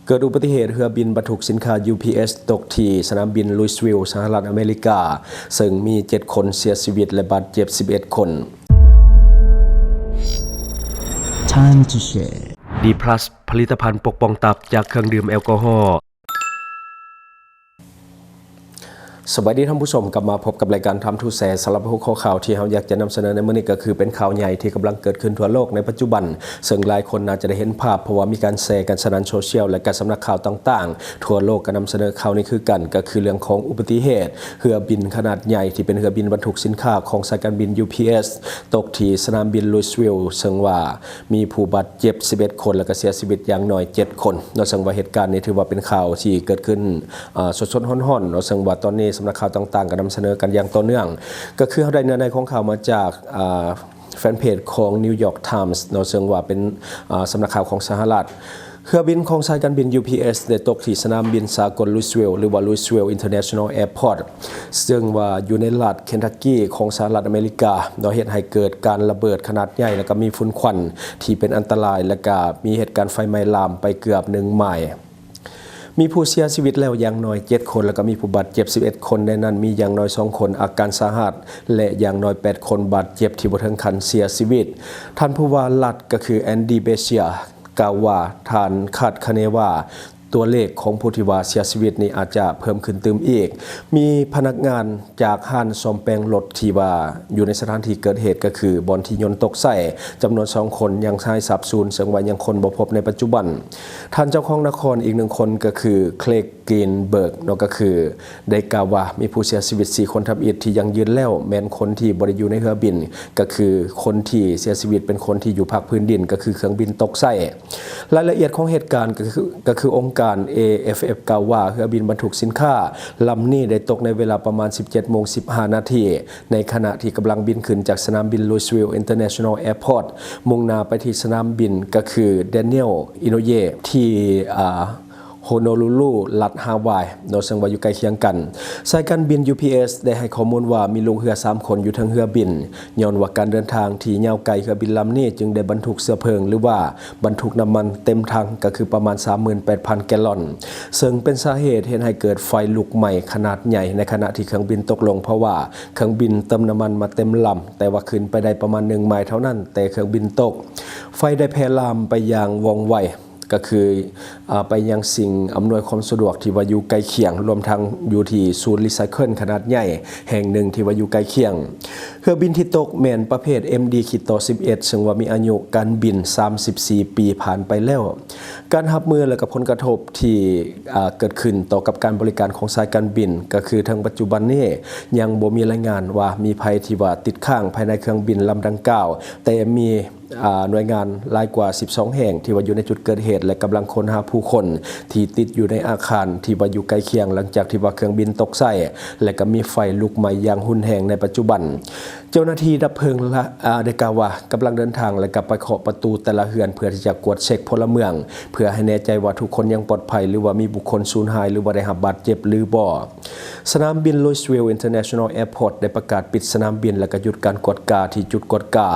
ເກີດອຸບັດຕິເຫດເຮືອບິນບັນທຸກສິນຄ້າ ຢູ ພີ ເອສ ຕົກທີ່ສະໜາມບິນ Louisville ສະຫະລັດອາເມລິກາ, ເຊິ່ງມີເຈັດຄົນເສຍຊີວິດ ແລະ ບາດເຈັບສິບເອັດຄົນ. Time to share. ດີພລັສ ຜະລິດຕະພັນປົກປ້ອງຕັບຈາກເຄື່ອງດື່ມແອລກໍຮໍ. ສະບາຍດີທ່ານຜູ້ຊົມ, ກັບມາພົບກັບລາຍການ Time to Share. ສຳລັບຫົວຂໍ້ຂ່າວທີ່ເຮົາຢາກຈະນຳສະເໜີໃນມື້ນີ້ ກໍຄືເປັນຂ່າວໃຫຍ່ທີ່ກຳລັງເກີດຂຶ້ນທົ່ວໂລກໃນປັດຈຸບັນ, ເຊິ່ງຫຼາຍຄົນໜ້າຈະໄດ້ເຫັນພາບ ເພາະວ່າມີການແຊກັນສະໜັ່ນໂຊຊຽວ ແລະ ກະສຳນັກຂ່າວຕ່າງໆທົ່ວໂລກກໍນຳສະເໜີຂ່າວນີ້ຄືກັນ, ກໍຄືເລື່ອງຂອງອຸບັດຕິເຫດເຮືອບິນຂະໜາດໃຫຍ່ ທີ່ເປັນເຮືອບິນບັນທຸກສິນຄ້າຂອງສາຍການບິນ ຢູ ພີ ເອສ ຕົກທີ່ສະໜາມບິນ Louisville, ເຊິ່ງວ່າ ມີຜູ້ບາດເຈັບສິບເອັດຄົນ ແລະ ກໍເສຍຊີວິດຢ່າງໜ້ອຍເຈັດຄົນເນາະ. ເຊິ່ງວ່າເຫດການນີ້ຖືວ່າເປັນຂ່າວທີ່ເກີດຂຶ້ນ ອາ ສົດໆຮ້ອນໆເນາະ, ເຊິ່ງວ່າຕອນນີ້ສຳນັກຂ່າວຕ່າງໆກໍນຳສະເໜີກັນຢ່າງຕໍ່ເນື່ອງ. ກໍຄືເຮົາໄດ້ເນື້ອໃນຂອງຂ່າວມາຈາກ ອາ ແຟນເພຈຂອງ New York Times ເນາະ, ເຊິ່ງວ່າເປັນ ອາ ສຳນັກຂ່າວຂອງສະຫະລັດ. ເຮືອບິນຂອງສາຍການບິນ ຢູ ພີ ເອສ ໄດ້ຕົກທີ່ສະໜາມບິນສາກົນ Louisville ຫຼືວ່າ Louisville International Airport ເຊິ່ງວ່າຢູ່ໃນລັດ Kentucky ຂອງສະຫະລັດອາເມລິກາເນາະ, ເຮັດໃຫ້ເກີດການລະເບີດຂະໜາດໃຫຍ່ ແລ້ວກໍມີຝຸ່ນຄວັນທີ່ເປັນອັນຕະລາຍ ແລ້ວກໍມີເຫດການໄຟໄໝ້ລາມໄປເກືອບໜຶ່ງໄມລ໌. ມີຜູ້ເສຍຊີວິດແລ້ວຢ່າງໜ້ອຍເຈັດຄົນ ແລ້ວກໍມີຜູ້ບາດເຈັບສິບເອັດຄົນ, ໃນນັ້ນມີຢ່າງໜ້ອຍສອງຄົນອາການສາຫັດ ແລະ ຢ່າງໜ້ອຍແປດຄົນບາດເຈັບທີ່ບໍ່ເຖິງຂັ້ນເສຍຊີວິດ. ທ່ານຜູ້ວ່າລັດ ກໍຄື Andy Beshear ກ່າວວ່າ ທ່ານຄາດຄະເນວ່າ ຕົວເລກຂອງຜູ້ທີ່ວ່າເສຍຊີວິດນີ້ອາດຈະເພີ່ມຂຶ້ນຕື່ມອີກ. ມີພະນັກງານຈາກຮ້ານສ້ອມແປງລົດທີ່ວ່າຢູ່ໃນສະຖານທີ່ເກີດເຫດ ກໍຄືບ່ອນທີ່ຍົນຕົກໃສ່ ຈຳນວນສອງຄົນຍັງຫາຍສາບສູນ, ເຊິ່ງວ່າຍັງຄົ້ນບໍ່ພົບໃນປັດຈຸບັນ. ທ່ານເຈົ້າຄອງນະຄອນອີກໜຶ່ງຄົນ ກໍຄື Craig Greenberg ເນາະ, ກໍຄືໄດ້ກ່າວວ່າມີຜູ້ເສຍຊີວິດສີ່ຄົນທຳອິດທີ່ຢັ້ງຢືນແລ້ວແມ່ນຄົນທີ່ບໍ່ໄດ້ຢູ່ໃນເຮືອບິນ, ກໍຄືຄົນທີ່ເສຍຊີວິດເປັນຄົນທີ່ຢູ່ພາກພື້ນດິນ, ກໍຄືເຄື່ອງບິນຕົກໃສ່. ລາຍລະອຽດຂອງເຫດການກໍຄື ກໍຄືອົງການ ເອ ເອຟ ເອຟ ກ່າວວ່າ ເຮືອບິນບັນທຸກສິນຄ້າລຳນີ້ໄດ້ຕົກໃນເວລາປະມານສິບເຈັດໂມງສິບຫ້ານາທີ ໃນຂະນະທີ່ກຳລັງບິນຂຶ້ນຈາກສະໜາມບິນ Louisville International Airport ມຸ່ງໜ້າໄປທີ່ສະໜາມບິນ ກໍຄື Daniel Inouye ທີ່ ອາ Honolulu ລັດຮາວາຍເນາະ, ເຊິ່ງວ່າຢູ່ໃກ້ຄຽງກັນ. ສາຍການບິນ ຢູ ພີ ເອສ ໄດ້ໃຫ້ຂໍ້ມູນວ່າມີລູກເຮືອສາມຄົນຢູ່ເທິງເຮືອບິນ. ຍ້ອນວ່າການເດີນທາງທີ່ຍາວໄກ, ເຮືອບິນລຳນີ້ຈຶ່ງໄດ້ບັນທຸກເຊື້ອເພີງ ຫຼືວ່າບັນທຸກນ້ຳມັນເຕັມຖັງ ກໍຄືປະມານສາມໝື່ນແປດພັນແກລອນ, ເຊິ່ງເປັນສາເຫດເຮັດໃຫ້ເກີດໄຟລຸກໄໝ້ຂະໜາດໃຫຍ່ໃນຂະນະທີ່ເຄື່ອງບິນຕົກລົງ, ເພາະວ່າເຄື່ອງບິນເຕີມນ້ຳມັນມາເຕັມລຳ, ແຕ່ວ່າຂຶ້ນໄປໄດ້ປະມານໜຶ່ງໄມລ໌ເທົ່ານັ້ນ, ແຕ່ເຄື່ອງບິນຕົກ. ໄຟໄດ້ແຜ່ລາມໄປຢ່າງວ່ອງໄວ, ກໍຄື ອາ ໄປຍັງສິ່ງອຳນວຍຄວາມສະດວກທີ່ວ່າຢູ່ໃກ້ຄຽງ, ລວມທັງຢູ່ທີ່ສູນຣີໄຊເຄິນຂະໜາດໃຫຍ່ແຫ່ງໜຶ່ງທີ່ວ່າຢູ່ໃກ້ຄຽງ. ເຮືອບິນທີ່ຕົກແມ່ນປະເພດ ເອັມ ດີ ຂີດຕໍ່ສິບເອັດ ເຊິ່ງວ່າມີອາຍຸການບິນສາມສິບສີ່ປີຜ່ານໄປແລ້ວ. ການຮັບມື ແລະ ກໍຜົນກະທົບທີ່ ອາ ເກີດຂຶ້ນຕໍ່ກັບການບໍລິການຂອງສາຍການບິນ ກໍຄືເຖິງປັດຈຸບັນນີ້ຍັງບໍ່ມີລາຍງານວ່າມີໃຜທີ່ວ່າຕິດຄ້າງພາຍໃນເຄື່ອງບິນລຳດັ່ງກ່າວ, ແຕ່ມີ ອາ ໜ່ວຍງານຫຼາຍກວ່າສິບສອງແຫ່ງທີ່ວ່າຢູ່ໃນຈຸດເກີດເຫດ ແລະ ກຳລັງຄົ້ນຫາຜູ້ຄົນທີ່ຕິດຢູ່ໃນອາຄານທີ່ວ່າຢູ່ໃກ້ຄຽງ ຫຼັງຈາກທີ່ວ່າເຄື່ອງບິນຕົກໃສ່ ແລະ ກໍມີໄຟລຸກໄໝ້ຢ່າງຮຸນແຮງໃນປັດຈຸບັນ. ເຈົ້າໜ້າທີ່ດັບເພີງ ອາ ໄດ້ກ່າວວ່າ ກຳລັງເດີນທາງ ແລະ ກໍໄປເຄາະປະຕູແຕ່ລະເຮືອນ ເພື່ອທີ່ຈະກວດເຊັກພົນລະເມືອງ ເພື່ອໃຫ້ແນ່ໃຈວ່າທຸກຄົນຍັງປອດໄພ ຫຼືວ່າມີບຸກຄົນສູນຫາຍ ຫຼືວ່າໄດ້ຮັບບາດເຈັບ ຫຼືບໍ່. ສະໜາມບິນ Louisville International Airport ໄດ້ປະກາດປິດສະໜາມບິນ ແລະ ກໍຢຸດການກວດກາທີ່ຈຸດກວດກາ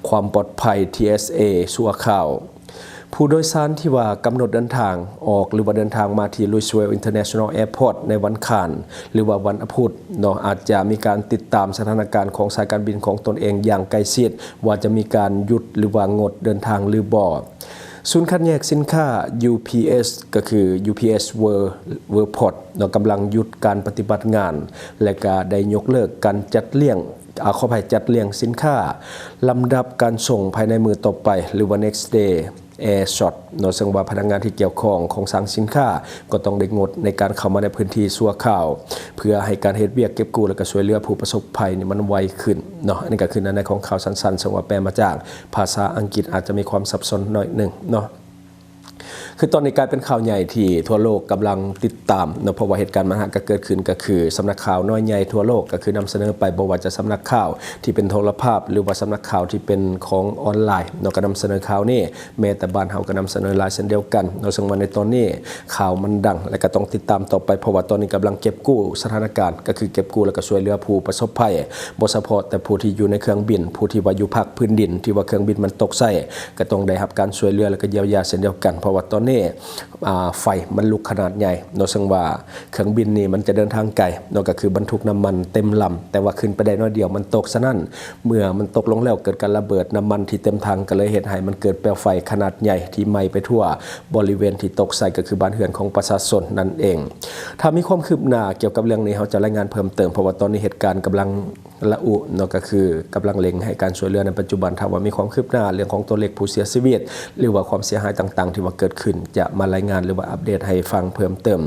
ຄວາມປອດໄພ ທີ ເອສ ເອ ຊົ່ວຄາວ. ຜູ້ໂດຍສານທີ່ວ່າກຳນົດເດີນທາງອອກ ຫຼືວ່າເດີນທາງມາທີ່ Louisville International Airport ໃນວັນຄານ ຫຼືວ່າວັນອາທິດເນາະ ອາດຈະມີການຕິດຕາມສະຖານະການຂອງສາຍການບິນຂອງຕົນເອງຢ່າງໃກ້ຊິດ ວ່າຈະມີການຢຸດ ຫຼືວ່າງົດເດີນທາງ ຫຼືບໍ່. ສູນຄັດແຍກສິນຄ້າ ຢູ ພີ ເອສ ກໍຄື ຢູ ພີ ເອສ World Worldport ເນາະ ກຳລັງຢຸດການປະຕິບັດງານ ແລະ ກະໄດ້ຍົກເລີກການຈັດລຽງ ອາ ຂໍອະໄພ ຈັດລຽງສິນຄ້າ ລຳດັບການສົ່ງພາຍໃນມື້ຕໍ່ໄປ ຫຼືວ່າ next day air shot ເນາະ, ເຊິ່ງວ່າພະນັກງານທີ່ກ່ຽວຂ້ອງຂອງຄລັງສິນຄ້າກໍຕ້ອງໄດ້ງົດໃນການເຂົ້າມາໃນພື້ນທີ່ຊົ່ວຄາວ ເພື່ອໃຫ້ການເຮັດວຽກເກັບກູ້ ແລະ ກະຊ່ວຍເຫຼືອຜູ້ປະສົບໄພນີ້ມັນໄວຂຶ້ນເນາະ. ອັນນີ້ກໍຄືໃນຂອງຂ່າວສັ້ນໆ ເຊິ່ງວ່າແປມາຈາກ ພາສາອັງກິດອາດຈະມີຄວາມສັບສົນໜ້ອຍໜຶ່ງເນາະ. ຄືຕອນນີ້ກາຍເປັນຂ່າວໃຫຍ່ທີ່ທົ່ວໂລກກຳລັງຕິດຕາມເນາະ, ເພາະວ່າເຫດການມັນຫາກະເກີດຂຶ້ນ ກໍຄືສຳນັກຂ່າວນ້ອຍໃຫຍ່ທົ່ວໂລກ ກໍຄືນຳສະເໜີໄປ, ບໍ່ວ່າຈະສຳນັກຂ່າວທີ່ເປັນໂທລະພາບ ຫຼືວ່າສຳນັກຂ່າວທີ່ເປັນຂອງອອນລາຍເນາະ ກໍນຳສະເໜີຂ່າວນີ້, ແມ້ແຕ່ບ້ານເຮົາກໍນຳສະເໜີຫຼາຍເຊັ່ນດຽວກັນເນາະ. ເຊິ່ງວ່າໃນຕອນນີ້ຂ່າວມັນດັງ ແລະ ກໍຕ້ອງຕິດຕາມຕໍ່ໄປ, ເພາະວ່າຕອນນີ້ກຳລັງເກັບກູ້ສະຖານະການ ກໍຄືເກັບກູ້ ແລະ ກໍຊ່ວຍເຫຼືອຜູ້ປະສົບໄພ, ບໍ່ສະເພາະແຕ່ຜູ້ທີ່ຢູ່ໃນເຄື່ອງບິນ, ຜູ້ທີ່ວ່າຢູ່ພາກພື້ນດິນທີ່ວ່າເຄື່ອງບິນມັນຕົກໃສ່ ກໍຕ້ອງໄດ້ຮັບການຊ່ວຍເຫຼືອ ແລະ ກໍຢຽວຢາເຊັ່ນດຽວກັນ, ເພາະວ່າຕອນ ນີ້ ອ່າ ໄຟມັນລຸກຂະໜາດໃຫຍ່ເນາະ, ເຊິ່ງວ່າເຄື່ອງບິນນີ້ມັນຈະເດີນທາງໄກເນາະ, ກໍຄືບັນທຸກນ້ຳມັນເຕັມລຳ, ແຕ່ວ່າຂຶ້ນໄປໄດ້ໜ້ອຍດຽວມັນຕົກ. ສະນັ້ນ ເມື່ອມັນຕົກລົງແລ້ວເກີດການລະເບີດ, ນ້ຳມັນທີ່ເຕັມຖັງກໍເລີຍເຮັດໃຫ້ມັນເກີດເປວໄຟຂະໜາດໃຫຍ່ທີ່ໄໝ້ໄປທົ່ວບໍລິເວນທີ່ຕົກໃສ່, ກໍຄືບ້ານເຮືອນຂອງປະຊາຊົນນັ້ນເອງ. ຖ້າມີຄວາມຄືບໜ້າກ່ຽວກັບເລື່ອງນີ້ ເຮົາຈະລາຍງານເພີ່ມເຕີມ, ເພາະວ່າຕອນນີ້ເຫດການກຳລັງລະອຸເນາະ, ກໍຄືກຳລັງເລັ່ງໃຫ້ການຊ່ວຍເຫຼືອໃນປັດຈຸບັນ. ຖ້າວ່າມີຄວາມຄືບໜ້າເລື່ອງຂອງຕົວເລກຜູ້ເສຍຊີວິດ ຫຼືວ່າຄວາມເສຍຫາຍຕ່າງໆທີ່ວ່າເກີດຂຶ້ນ ຈະມາລາຍງານ ຫຼືວ່າອັບເດດໃຫ້ຟັງເພີ່ມເຕີມ.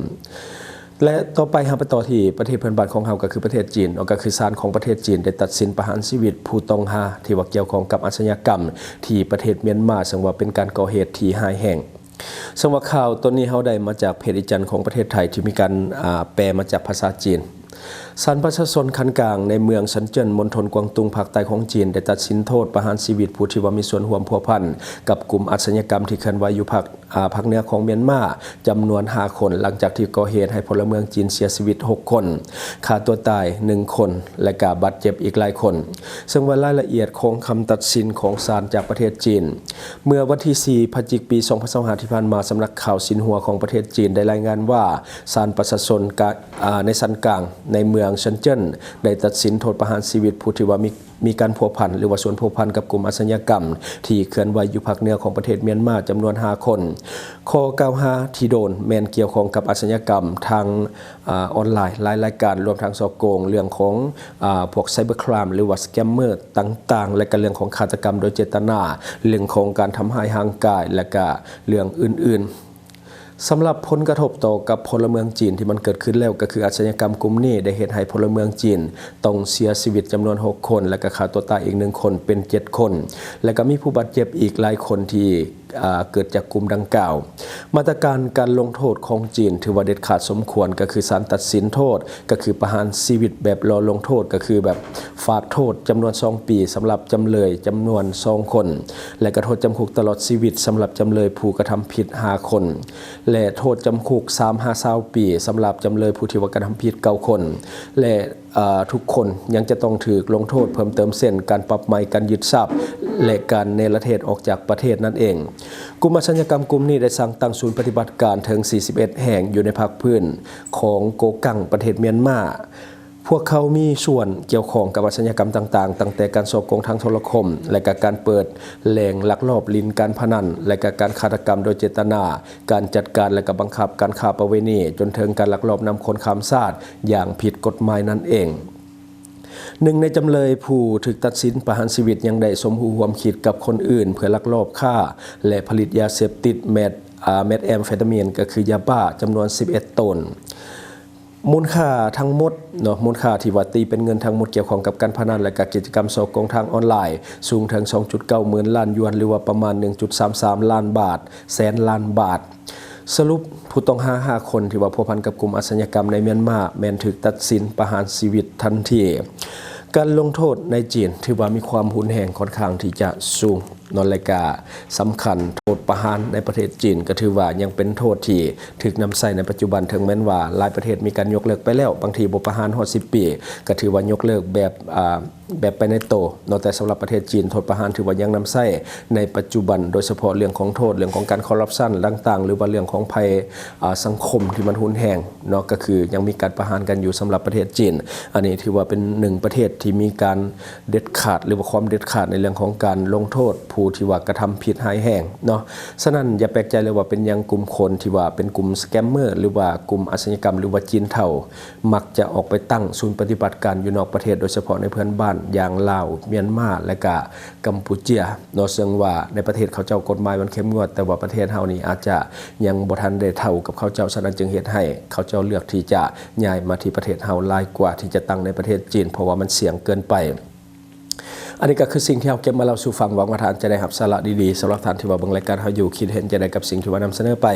ແລະ ຕໍ່ໄປເຮົາໄປຕໍ່ທີ່ປະເທດເພື່ອນບ້ານຂອງເຮົາ ກໍຄືປະເທດຈີນເນາະ, ກໍຄືສານຂອງປະເທດຈີນໄດ້ຕັດສິນປະຫານຊີວິດຜູ້ຕ້ອງຫາທີ່ວ່າກ່ຽວຂ້ອງກັບອາຊະຍາກຳທີ່ປະເທດມຽນມາ, ເຊິ່ງວ່າເປັນການກໍ່ເຫດທີ່ຮ້າຍແຮງ. ເຊິ່ງວ່າຂ່າວຕົວນີ້ເຮົາໄດ້ມາຈາກເພຈອີຈັນຂອງປະເທດໄທ ທີ່ມີການ ອ່າ ແປມາຈາກພາສາຈີນ. ສານປະຊາຊົນຂັ້ນກາງໃນເມືອງເຊິນເຈິນ ມົນທົນກວາງຕຸງ ພາກໃຕ້ຂອງຈີນ ໄດ້ຕັດສິນໂທດປະຫານຊີວິດຜູ້ທີ່ວ່າມີສ່ວນຮ່ວມພົວພັນກັບກຸ່ມອາຊະຍາກຳທີ່ເຄື່ອນໄຫວຢູ່ພາກ ອ່າ ພາກເໜືອຂອງມຽນມາ ຈຳນວນຫ້າຄົນ, ຫຼັງຈາກທີ່ກໍ່ເຫດໃຫ້ພົນລະເມືອງຈີນເສຍຊີວິດຫົກຄົນ, ຂ້າຕົວຕາຍໜຶ່ງຄົນ ແລະກະບາດເຈັບອີກຫຼາຍຄົນ. ເຊິ່ງວ່າລາຍລະອຽດຂອງຄຳຕັດສິນຂອງສານຈາກປະເທດຈີນ ເມື່ອວັນທີສີ່ ພະຈິກ ປີສອງພັນຊາວຫ້າ ທີ່ຜ່ານມາ, ສຳນັກຂ່າວຊິນຫົວຂອງປະເທດຈີນໄດ້ລາຍງານວ່າ ສານປະຊາຊົນກະ ອ່າ ໃນຊັ້ນກາງໃນເມືອງເຊິນເຈິນ ໄດ້ຕັດສິນໂທດປະຫານຊີວິດຜູ້ທີ່ວ່າມີ ມີການພົວພັນ ຫຼືວ່າສ່ວນພົວພັນກັບກຸ່ມອາຊະຍາກຳທີ່ເຄື່ອນໄຫວຢູ່ພາກເໜືອຂອງປະເທດມຽນມາ ຈຳນວນຫ້າຄົນ. ຂໍ້ກ່າວຫາທີ່ໂດນແມ່ນກ່ຽວຂ້ອງກັບອາຊະຍາກຳທາງ ອາ ອອນລາຍຫຼາຍລາຍການ, ລວມທັງສໍ້ໂກງເລື່ອງຂອງ ອາ ພວກ cyber crime ຫຼືວ່າ scammer ຕ່າງໆ ແລະກະເລື່ອງຂອງຄາດຕະກຳໂດຍເຈດຕະນາ, ເລື່ອງຂອງການທຳຮ້າຍຮ່າງກາຍ ແລະກະເລື່ອງອື່ນໆ. ສຳລັບຜົນກະທົບຕໍ່ກັບພົນລະເມືອງຈີນທີ່ມັນເກີດຂຶ້ນແລ້ວ ກໍຄືອາຊະຍາກຳກຸ່ມນີ້ໄດ້ເຮັດໃຫ້ພົນລະເມືອງຈີນຕ້ອງເສຍຊີວິດຈຳນວນຫົກຄົນ ແລະກະຂ້າຕົວຕາຍອີກໜຶ່ງຄົນ ເປັນເຈັດຄົນ ແລະກະມີຜູ້ບາດເຈັບອີກຫຼາຍຄົນທີ່ ອາ ເກີດຈາກກຸ່ມດັ່ງກ່າວ. ມາດຕະການການລົງໂທດຂອງຈີນຖືວ່າເດັດຂາດສົມຄວນ ກໍຄືສານຕັດສິນໂທດ ກໍຄືປະຫານຊີວິດແບບລໍລົງໂທດ ກໍຄືແບບຝາກໂທດຈຳນວນສອງປີ ສຳລັບຈຳເລີຍຈຳນວນສອງຄົນ ແລະກະໂທດຈຳຄຸກຕະຫຼອດຊີວິດສຳລັບຈຳເລີຍຜູ້ກະທຳຜິດຫ້າຄົນ ແລະໂທດຈຳຄຸກສາມຫາຊາວປີ ສຳລັບຈຳເລີຍຜູ້ທີ່ວ່າກະທຳຜິດເກົ້າຄົນ ແລະ ເອີ່ ທຸກຄົນຍັງຈະຕ້ອງຖືກລົງໂທດເພີ່ມເຕີມ ເຊັ່ນ ການປັບໃໝ, ການຍຶດຊັບ ແລະ ການເນລະເທດອອກຈາກປະເທດນັ້ນເອງ. ກຸ່ມອາຊະຍາກຳກຸ່ມນີ້ໄດ້ສ້າງຕັ້ງສູນປະຕິບັດການເຖິງສີ່ສິບເອັດແຫ່ງຢູ່ໃນພາກພື້ນຂອງໂກກັງ ປະເທດມຽນມາ. ພວກເຂົາມີສ່ວນກ່ຽວຂ້ອງກັບອາຊະຍາກຳຕ່າງໆ, ຕັ້ງແຕ່ການສໍ້ໂກງທາງໂທລະຄົມ ແລະກະການເປີດແຫຼ່ງລັກລອບຫຼິ້ນການພະນັນ ແລະກະການຄາດຕະກຳໂດຍເຈດຕະນາ, ການຈັດການ ແລະກະບັງຄັບການຄ້າປະເວນີ ຈົນເຖິງການລັກລອບນຳຄົນຂ້າມຊາດຢ່າງຜິດກົດໝາຍນັ້ນເອງ. ໜຶ່ງໃນຈຳເລີຍຜູ້ຖືກຕັດສິນປະຫານຊີວິດຍັງໄດ້ສົມຮູ້ຮ່ວມຄິດກັບຄົນອື່ນເພື່ອລັກລອບຄ້າ ແລະ ຜະລິດຢາເສບຕິດແມັດ ອາ ແມັດແອມເຟຕາມີນ ກໍຄືຢາບ້າ ຈຳນວນສິບເອັດໂຕນ. ມູນຄ່າທັງໝົດເນາະ, ມູນຄ່າທີ່ວ່າຕີເປັນເງິນທັງໝົດກ່ຽວຂ້ອງກັບການພະນັນ ແລະກະກິດຈະກຳສໍ້ໂກງທາງອອນລາຍ ສູງເຖິງສອງຈຸດເກົ້າໝື່ນລ້ານຢວນ ຫຼືວ່າປະມານໜຶ່ງຈຸດສາມສາມລ້ານບາດ, ແສນລ້ານບາດ. ສະຫຼຸບຜູ້ຕ້ອງຫາຫ້າຄົນທີ່ວ່າພົວພັນກັບກຸ່ມອາຊະຍາກຳໃນມຽນມາ ແມ່ນຖືກຕັດສິນປະຫານຊີວິດທັນທີ. ການລົງໂທດໃນຈີນຖືວ່າມີຄວາມຮຸນແຮງຂ້ອນຂ້າງທີ່ຈະສູງເນາະ ແລະກະສຳຄັນ. ໂທດປະຫານໃນປະເທດຈີນກໍຖືວ່າຍັງເປັນໂທດທີ່ຖືກນຳໃຊ້ໃນປັດຈຸບັນ, ເຖິງແມ່ນວ່າຫຼາຍປະເທດມີການຍົກເລີກໄປແລ້ວ, ບາງທີບໍ່ປະຫານຮອດສິບປີ ກໍຖືວ່າຍົກເລີກແບບ ອາ ແບບໄປໃນໂຕເນາະ, ແຕ່ສຳລັບປະເທດຈີນ ໂທດປະຫານຖືວ່າຍັງນຳໃຊ້ໃນປັດຈຸບັນ, ໂດຍສະເພາະເລື່ອງຂອງໂທດ, ເລື່ອງຂອງການຄໍຣັບຊັນຕ່າງໆ ຫຼືວ່າເລື່ອງຂອງໄພ ອາ ສັງຄົມທີ່ມັນຮຸນແຮງເນາະ, ກໍຄືຍັງມີການປະຫານກັນຢູ່ສຳລັບປະເທດຈີນ. ອັນນີ້ຖືວ່າເປັນໜຶ່ງປະເທດທີ່ມີການເດັດຂາດ ຫຼືວ່າຄວາມເດັດຂາດໃນເລື່ອງຂອງການລົງໂທດຜູ້ທີ່ວ່າກະທຳຜິດຮ້າຍແຮງເນາະ. ສະນັ້ນ ຢ່າແປກໃຈເລີຍວ່າເປັນຫຍັງກຸ່ມຄົນທີ່ວ່າເປັນກຸ່ມສະແກມເມີ ຫຼືວ່າກຸ່ມອາຊະຍາກຳ ຫຼືວ່າຈີນເທົາ ມັກຈະອອກໄປຕັ້ງສູນປະຕິບັດການຢູ່ນອກປະເທດ, ໂດຍສະເພາະໃນເພື່ອນບ້ານຢ່າງລາວ, ມຽນມາ ແລະກະກຳປູເຈຍເນາະ. ເຊິ່ງວ່າໃນປະເທດເຂົາເຈົ້າກົດໝາຍມັນເຂັ້ມງວດ, ແຕ່ວ່າປະເທດເຮົານີ້ອາດຈະຍັງບໍ່ທັນໄດ້ເທົ່າກັບເຂົາເຈົ້າ, ສະນັ້ນຈຶ່ງເຮັດໃຫ້ເຂົາເຈົ້າເລືອກທີ່ຈະຍ້າຍມາທີ່ປະເທດເຮົາຫຼາຍກວ່າທີ່ຈະຕັ້ງໃນປະເທດຈີນ, ເພາະວ່າມັນສ່ຽງເກີນໄປ. ອັນນີ້ກໍຄືສິ່ງທີ່ເຮົາເກັບມາເລົ່າສູ່ຟັງ, ຫວັງວ່າທ່ານຈະໄດ້ຮັບສາລະດີໆ. ສຳລັບທ່ານທີ່ວ່າເບິ່ງລາຍການເຮົາຢູ່, ຄິດເຫັນຈັ່ງໃດກັບສິ່ງທີ່ວ່ານຳສະເໜີໄປ,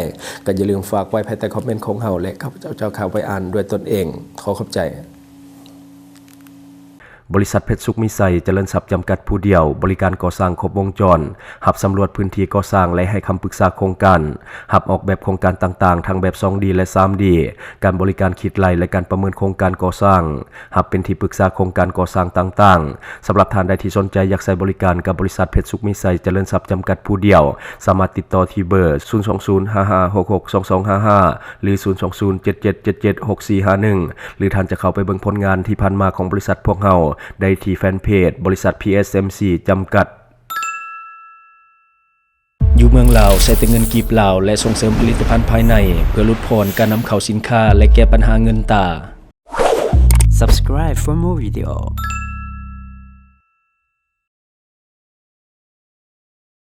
ກໍຢ່າລືມຝາກໄວ້ພາຍໃຕ້ຄອມເມັນຂອງເຮົາ ແລະ ຂ້າພະເຈົ້າຈະເຂົ້າໄປອ່ານດ້ວຍຕົນເອງ. ຂໍຂອບໃຈ. ບໍລິສັດເພັດສຸກມີໄຊຈະເລີນຊັບຈຳກັດຜູ້ດຽວ, ບໍລິການກໍ່ສ້າງຄົບວົງຈອນ, ຮັບສຳຫຼວດພື້ນທີ່ກໍ່ສ້າງ ແລະ ໃຫ້ຄຳປຶກສາໂຄງການ, ຮັບອອກແບບໂຄງການຕ່າງໆ ທັງແບບສອງດີ ແລະ ສາມດີ, ການບໍລິການຄິດໄລ່ ແລະ ການປະເມີນໂຄງການກໍ່ສ້າງ, ຮັບເປັນທີ່ປຶກສາໂຄງການກໍ່ສ້າງຕ່າງໆ. ສຳລັບທ່ານໃດທີ່ສົນໃຈຢາກໃຊ້ບໍລິການກັບບໍລິສັດເພັດສຸກມີໄຊຈະເລີນຊັບຈຳກັດຜູ້ດຽວ, ສາມາດຕິດຕໍ່ທີ່ເບີ ສູນສອງສູນ ຫ້າຫ້າຫົກຫົກ ສອງສອງຫ້າຫ້າ ຫຼື ສູນສອງສູນ ເຈັດເຈັດເຈັດເຈັດ ຫົກສີ່ຫ້າໜຶ່ງ ຫຼື ທ່ານຈະເຂົ້າໄປເບິ່ງຜົນງານທີ່ຜ່ານມາຂອງບໍລິສັດພວກເຮົາໄດ້ທີ່ແຟນເພຈ ບໍລິສັດ ພີເອັສເອັມຊີ ຈຳກັດ. ຢູ່ເມືອງລາວໃຊ້ແຕ່ເງິນກີບລາວ ແລະ ສົ່ງເສີມຜະລິດຕະພັນພາຍໃນ ເພື່ອຫຼຸດຜ່ອນການນຳເຂົ້າສິນຄ້າ ແລະ ແກ້ບັນຫາເງິນຕາ. Subscribe for more video.